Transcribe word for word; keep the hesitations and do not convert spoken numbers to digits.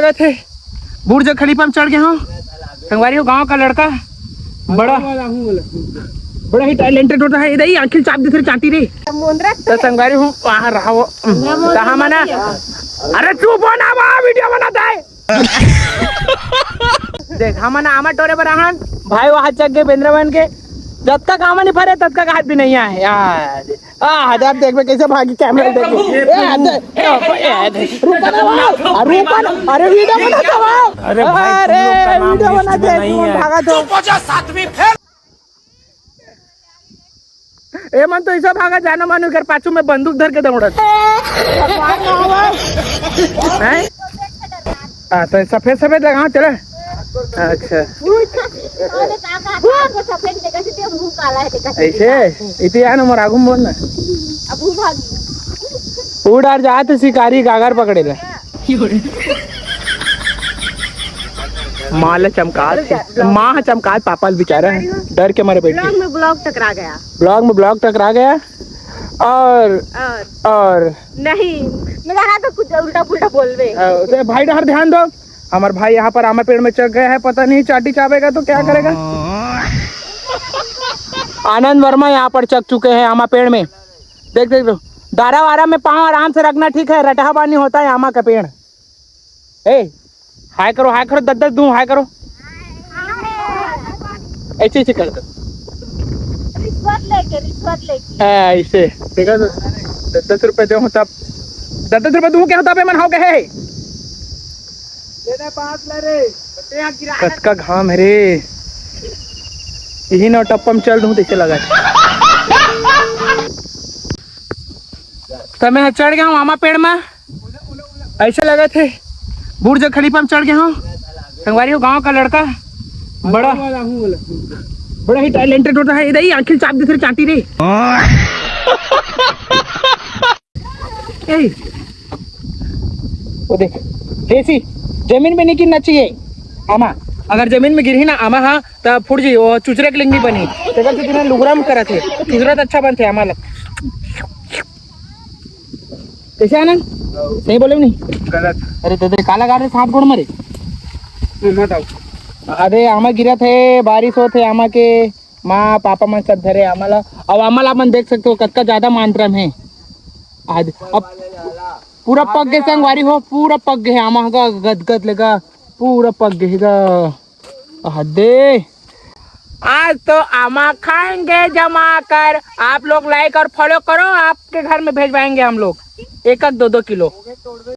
गए थे, बुर्ज खलीफा में चढ़ गए हो। संगवारी हो, गांव का लड़का बड़ा, बड़ा ही टैलेंटेड होता है। इधर ही आंखिल चाप दिख रही चांटी रे। तो संगवारी हूँ, वहाँ रहा वो। तो हम ना, अरे चुप हो ना, वहाँ वीडियो बनाता है। देख, हम ना आमा टोरे पर रहन, भाई वहाँ चक गए बेंद्रा बन के। जब तक आमा नहीं फरे, तब तक हाथ भी नहीं आए यार। आ, हजार देख में कैसे भागी, कैमरा देख में। ए, हजार, ए, हजार। रुका ना, रुका ना। अरे, वीडियो बना था, वाह। अरे भाई, अरे, तुम लोग का नाम वीडियो लिस्ट बना में दे, नहीं है। भागा तो। ए मन तो ऐसा भागा, जाना मानो कर पाछू में बंदूक धर के दौड़त। भगवान ना हो। हैं? हाँ, तो सफेद सफेद लगा, हाँ, चले। अच्छा। भूत, सफेद देखा से मुंह काला है, देखा से। ऐसे? इति आन मोर आगू में बोल ना। अब वो भागी। उड़ आर जात शिकारी गागर पकड़े ले। माँ ले चमकात हे। माँ ह चमकात, पापा ल बेचारा डर के मारे बैठे। ब्लॉग में ब्लॉग टकरा गया। ब्लॉग में ब्लॉग टकरा गया। और, और और नहीं, मैं कहा तो कुछ उल्टा पुल्टा बोलबे। अ, तो भाई डहर ध्यान दो। हमार भाई यहाँ पर आमा पेड़ में चढ़ गया है, पता नहीं चाटी चाबेगा तो क्या करेगा। आनंद वर्मा यहाँ पर चढ़ चुके हैं आमा पेड़ में। देख, देख लो, दारा वारा में पाँव आराम से रखना ठीक है, रटहा बानी होता है आमा का पेड़। ए, हाय करो, हाय करो, दस दस दूं, हाय करो। ऐसे, ऐसे कर दो। रिश्वत लेके, रिश्वत लेके। हाँ, ऐसे। देखा तो, दस दस रुपए दे होता, दस दस रुपए दूं क्या होता, बे मन हाव कहे? ले दे, पाँच ले रे। कतका घाम है रे, यही ना टप्पम चल दूं, तैसे लगा। तो मैं चढ़ गया हूँ आमा पेड़ में, ऐसे लगा थे बुर्ज खलीफा में चढ़ गया हूँ। संगवारी हो, गांव का लड़का बड़ा, बड़ा ही टैलेंटेड होता है। इधर ही आंखिल चाप दिख रही चांटी रे। ए, वो देख, देसी जमीन में नहीं गिरना चाहिए आमा। अगर जमीन में गिरही ना आमा, हाँ, तब फूट जी, वो चुचरे के लिंग नहीं बनी। तेकर से तूने लुगरा में करत हे, चुचरा तो अच्छा बनते आमा लग। कैसे आनंद? सही बोले नहीं? गलत। अरे तो तेरे काला गारे सांप गोड़ मरे। मत आओ। अरे आमा गिरत हे, बारिश होत हे, आमा के माँ पापा मन सब धरे आमा ला। अब आमा ला अपन देख सकते हो कतका ज्यादा मात्रा में। आज अब पूरा पक गए संगवारी हो, पूरा पक गए आमा का गदगद लेगा, पूरा पक गए गा। अहदे, आज तो आमा खाएंगे जमा कर। आप लोग लाइक और फॉलो करो, आपके घर में भेजवाएंगे हम लोग एक एक दो दो किलो।